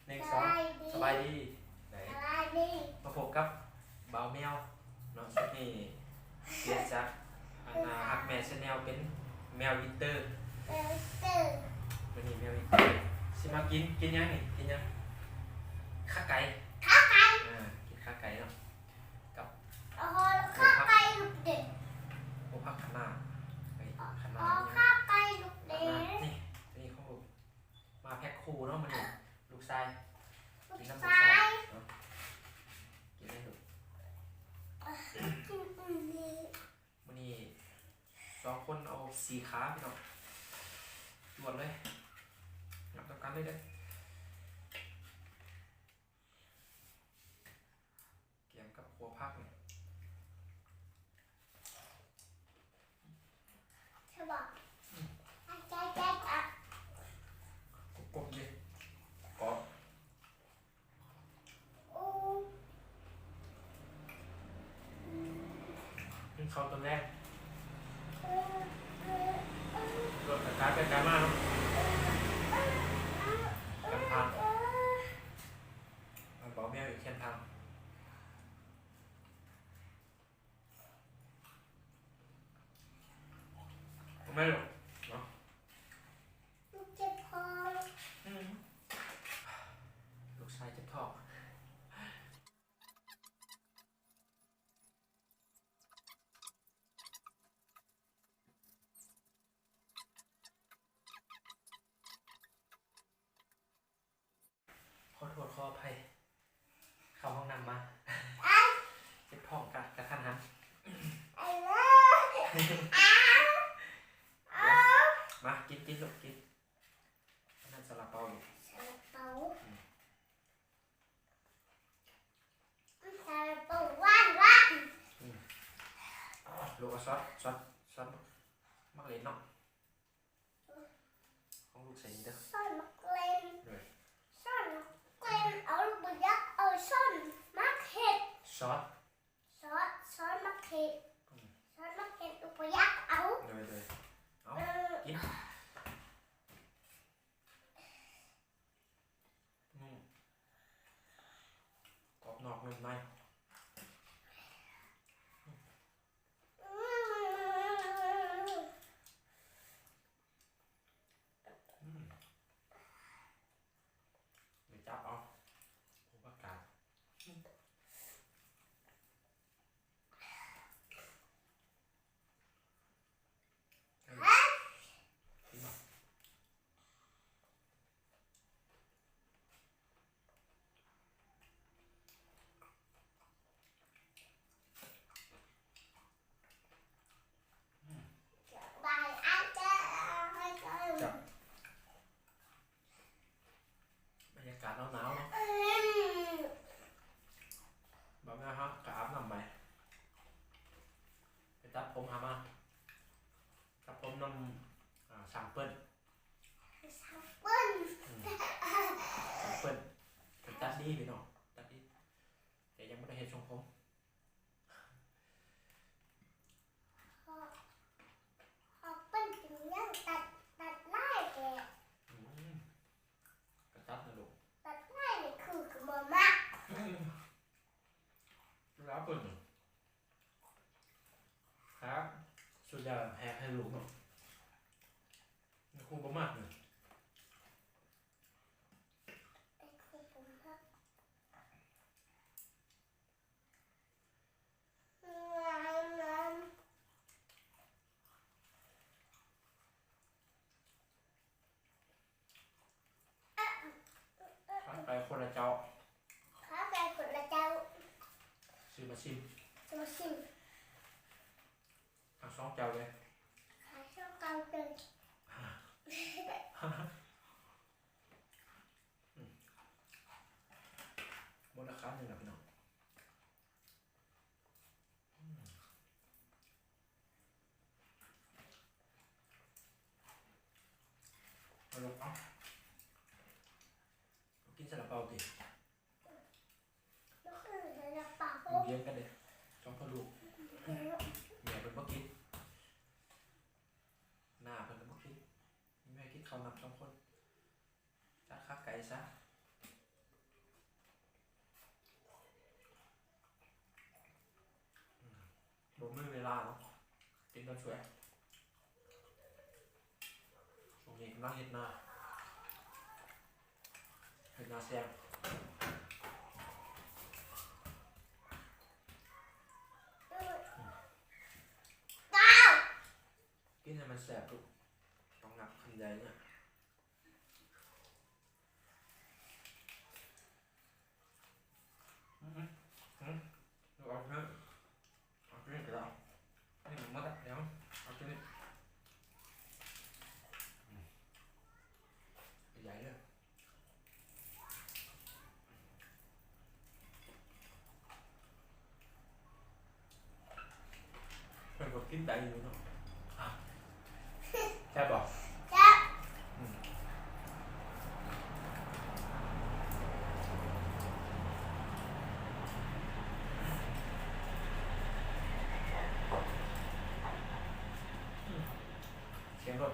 ໜຶ່ງ ສອງ ສະບາຍດີ ສະບາຍດີ ໄດ້ ສະບາຍດີ ມາພົບກັບບ່າວແມວເນາະ. ຊຸດນີ້ປ່ຽນຈາກອັນນ່າ ຮັກແມ່ແຊນແນວ ເປັນແມວວິນເຕີ ແມວວິນເຕີ. ມື້ນີ້ແມວວິນເຕີຊິມາກິນ ກິນຫຍັງນີ້? ກິນຫຍັງ? ຂາໄກ່ ຂາໄກ່ ອ່າ ກິນຂາໄກ່ເນາະ ກັບ ໂອ້ໂຫ ຂາໄກ່ລູກເດັກ ໂອ້ ຜັກຄະນ້າ ເອີຍ ຂະນ້າ ຂາໄກ່ລູກເດັກ ນີ້ ນີ້ຂອງລູກ ມາແພັກຄູ່ເນາະມື້ນີ້ ລູກຊາຍ ກິນນຳລູກຊາຍເນາະ ກິນໄດ້ລູກ ກິນອັນນີ້. ມື້ນີ້ສອງຄົນເອົາສີ່ຂາພີ່ນ້ອງ ຈວດເລີຍ ຫຍັບນຳກັນເລີຍເດີ້. ແກງກັບຂົ້ວຜັກນີ້ ແຊບບໍ່? ອືມ ອາ ໃຈໆ ອະ ກົມໆ ເດ້ ກອບ ໂອ້ ກິນເຂົ້າຕອນແລງ ລົດກະກາຍໄປກາຍມາເນາະ ແຄມທາງ ເອົາເບົາແມວຢູ່ແຄມທາງ. ບໍ່ແມ່ນດອກເນາະ ລູກເຈັບທ້ອງ ອືມ ລູກຊາຍເຈັບທ້ອງ. ຂໍໂທດຂໍອະໄພ ເຂົ້າຫ້ອງນ້ຳມາ ເຈັບທ້ອງກະກະທັນຫັນ. ມາ ກິນ ກິນລູກ ກິນ ອັນນັ້ນຊາລາເປົາລູກ ຊາລາເປົາ ອືມ ຊາລາເປົາຫວານໆ ອືມ ລູກເອົາຊອດ ຊອດ ຊອດໝາກເລັ່ນເນາະ. ຂອງລູກໃສ່ນີ້ເດີ້ ຊອດໝາກເລັ່ນ ໂດຍ ຊອດໝາກເລັ່ນ ເອົາ ລູກບໍ່ຢາກເອົາຊອດໝາກເຫັດ ຊອດ ຊອດ ຊອດໝາກເຫັດ ອືມ ຊອດໝາກເຫັດ ລູກບໍ່ຢາກເອົາ ໂດຍ ໂດຍ ເອົາ ເອີ ກິນ. ອືມ ກອບນອກນຸ່ມໃນ ອືມ ໄປຈັບເອົາ ໂອ້ ຜັກກາດ ອືມ. ບັນຍາກາດໜາວໆ ເນາະ ອືມ ບາງງາເຮົາກະອາບນ້ຳໄປ ໄປຕັດຜົມຫາມາ ຕັດຜົມນຳ ອ່າ ຊ່າງເປີ້ນ ຊ່າງເປີ້ນ ອືມ ຊ່າງເປີ້ນ ເພິ່ນຕັດດີພີ່ນ້ອງ ຕັດດີ ແຕ່ຍັງບໍ່ໄດ້ເຮັດຊົງຜົມ. ເພາະ ເພາະເພິ່ນເປັນຫຍັງຕັດ ຕັດຫຼາຍແທ້? ອືມ ກະຕັດນະລູກ ຕັດຫຼາຍນີ້ຄື ຄືບໍ່ມັກ ອືມ ລາວເພິ່ນ ຄັບ ສຸດຍອດ ແຮກໃຫ້ລູກເນາະ ຄູບໍ່ມັກນີ້ ຄູບໍ່ມັກ. ຂາໄກ່ຄົນລະເຈົ້າ ຂາໄກ່ຄົນລະເຈົ້າ ຊື້ມາຊິມ ຊື້ມາຊິມ ທັງສອງເຈົ້າເລີຍ ທັງສອງເຈົ້າເລີຍ ອືມ ໝົດລາຄາໜຶ່ງລະພີ່ນ້ອງ. ອືມ ເອົາລູກ ເອົາ ກິນຊາລາເປົາຕິ ກິນຊາລາເປົາ ຢູ່ຮຽງກັນເດ້ ສອງພໍ່ລູກ ແມ່ເພິ່ນບໍ່ກິນ ນ້າເພິ່ນກະບໍ່ກິນ ແມ່ກິນເຂົ້ານຳສອງຄົນ. ຈັດຂາໄກ່ຊະ ສວຍ ຊ່ວງນີ້ກຳລັງເຮັດນາ ເຮັດນາແຊງ ກິນໃຫ້ມັນແຊບລູກ ຕ້ອງນັບຄຳໃຫຍ່ເນາະ. ອືມ ອືມ ອືມ ເອົາເທື່ອ ເອົາເທື່ອກະດາ ນີ້ມັນໝົດລະ ດຽວເອົາຕົວນີ້ ອືມ ໃຫຍ່ເດີ. ເພິ່ນກໍກິນໄດ້ຢູ່ເນາະ ແຊບບໍ່? ແຊບ ອືມ ອືມ ສຽງລົດ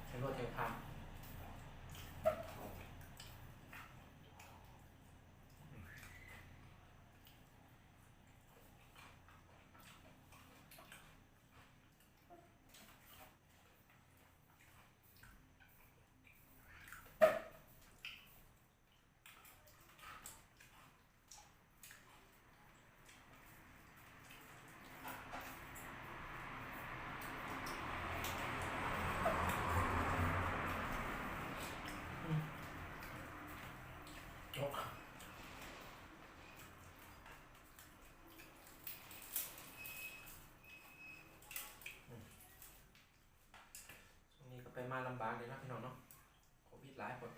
ສຽງລົດ ສຽງທາງ. ຊ່ວງນີ້ກໍໄປມາລຳບາກເດ້ເນາະ ພີ່ນ້ອງເນາະ ໂຄວິດຫຼາຍໂພດ.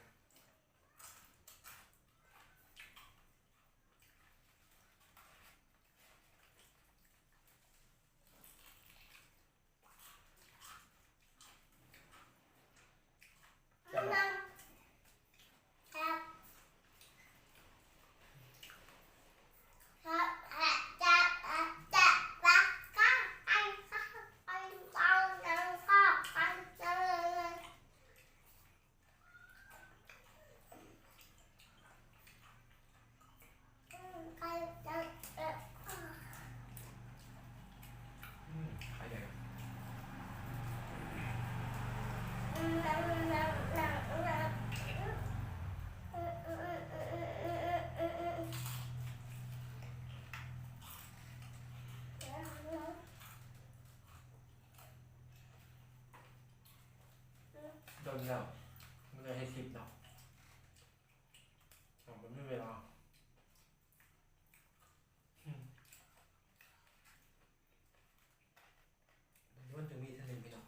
ດົນແລ້ວບໍ່ໄດ້ເຮັດຄລິບເນາະ ເຮົາບໍ່ມີເວລາ ໂດນໆຈຶ່ງມີເທື່ອໜຶ່ງ ພີ່ນ້ອງ.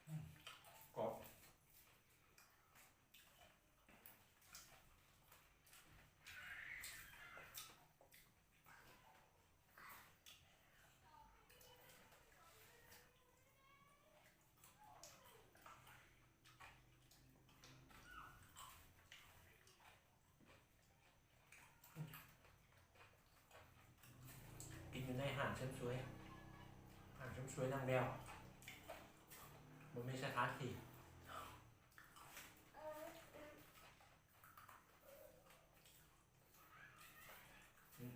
ອືມ ກອບ. ກິນຢູ່ໃນຮ້ານເສີມສວຍ ຮ້ານເສີມສວຍນາງແວວ ບໍ່ມີສະຖານທີ່ ອືມ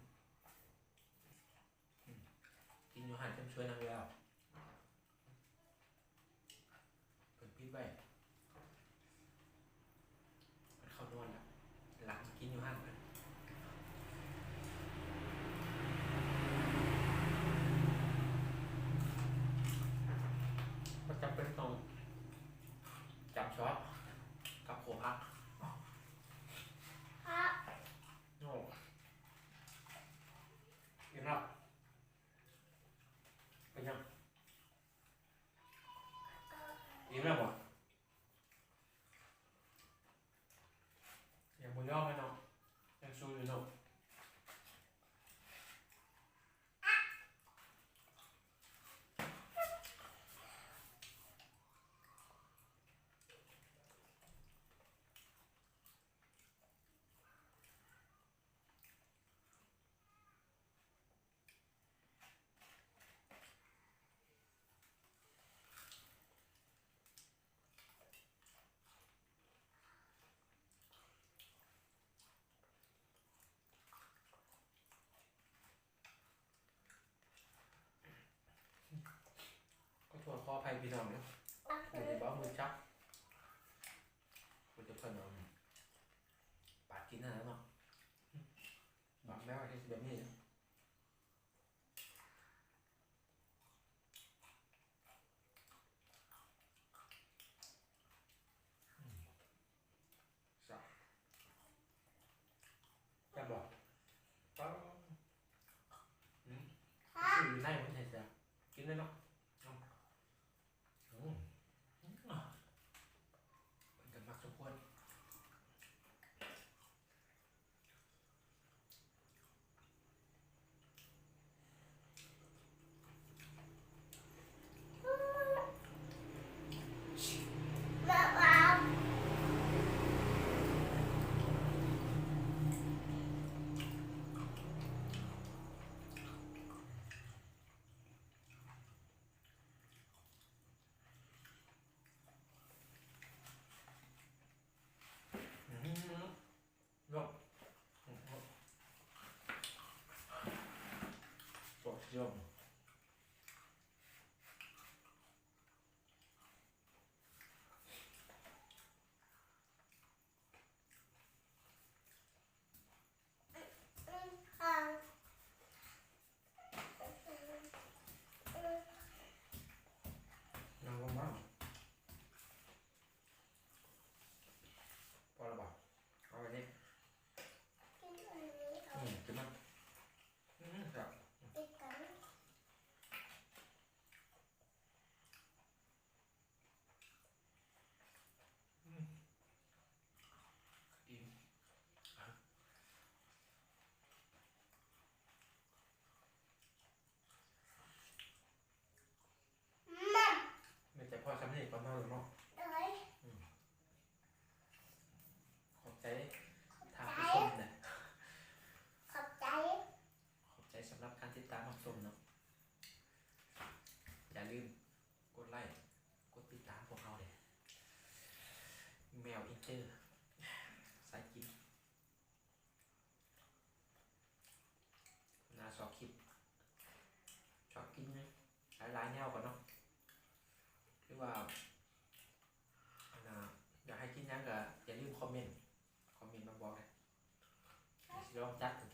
ອືມ ກິນຢູ່ຮ້ານເສີມສວຍນາງແວວ. ເພິ່ນປິດໄວ້ ເພິ່ນເຂົ້ານອນແລ້ວ ຫຼັງກິນຢູ່ຫັ້ນ ບໍ່ຈຳເປັນຕ້ອງຈັບຊອດກັບຂົ້ວຜັກ. ໂອ້ ອີກແລ້ວ ເປັນຫຍັງ? ອີກແລ້ວບໍ່? ຍັງບໍ່ຍອມເນາະ ຍັງສູ້ຢູ່ເນາະ. ອ ຂໍອະໄພພີ່ນ້ອງເດີ ມື້ນີ້ບໍ່ມີຈັບ ເພິ່ນເອົາປາດກິນຫັ້ນແຫຼະເນາະ ບາດແມວເຮັດແບບນີ້. ແຊບ ແຊບບໍ່? ປາ ອືມ ຊື່ຢູ່ໃນມັນໃຫ້ແຊບ ກິນເລີຍເນາະ ເອົາ ອືມ ເພິ່ນກໍມັກສົມຄວນ. ອືມ ເນາະ ອືມ ສອດເຈີຍວ. ນັ່ງລົງມາ ພໍແລ້ວບໍ່? ເອົາໄວ້ນີ້ ກິນອັນນີ້ ອືມ ກິນມັນ ອືມ ແຊບ ຕິດກັນ. ອືມ ອີ່ມ ແມ່ນແຕ່ພໍສ່ຳນີ້ກ່ອນເນາະ ອືມ ຂອບໃຈທ່ານຜູ້ຊົມເດີ ຂອບໃຈ ຂອບໃຈສຳລັບການຕິດຕາມຮັບຊົມເນາະ ຢ່າລືມ ກົດໄລ້ ກົດຕິດຕາມພວກເຮົາເດີ ແມວອິນເຕີ ສາຍກິນ ໜ້າຊອກຄລິບ ຊອກກິນຫຼາຍໆແນວກ່ອນເນາະ ຫຼືວ່າ ອັນນ່າ ຢາກໃຫ້ກິນຫຍັງກໍຢ່າລືມຄອມເມັນ ຄອມເມັນມາບອກເດີ ຊິລອງຈັດໃຫ້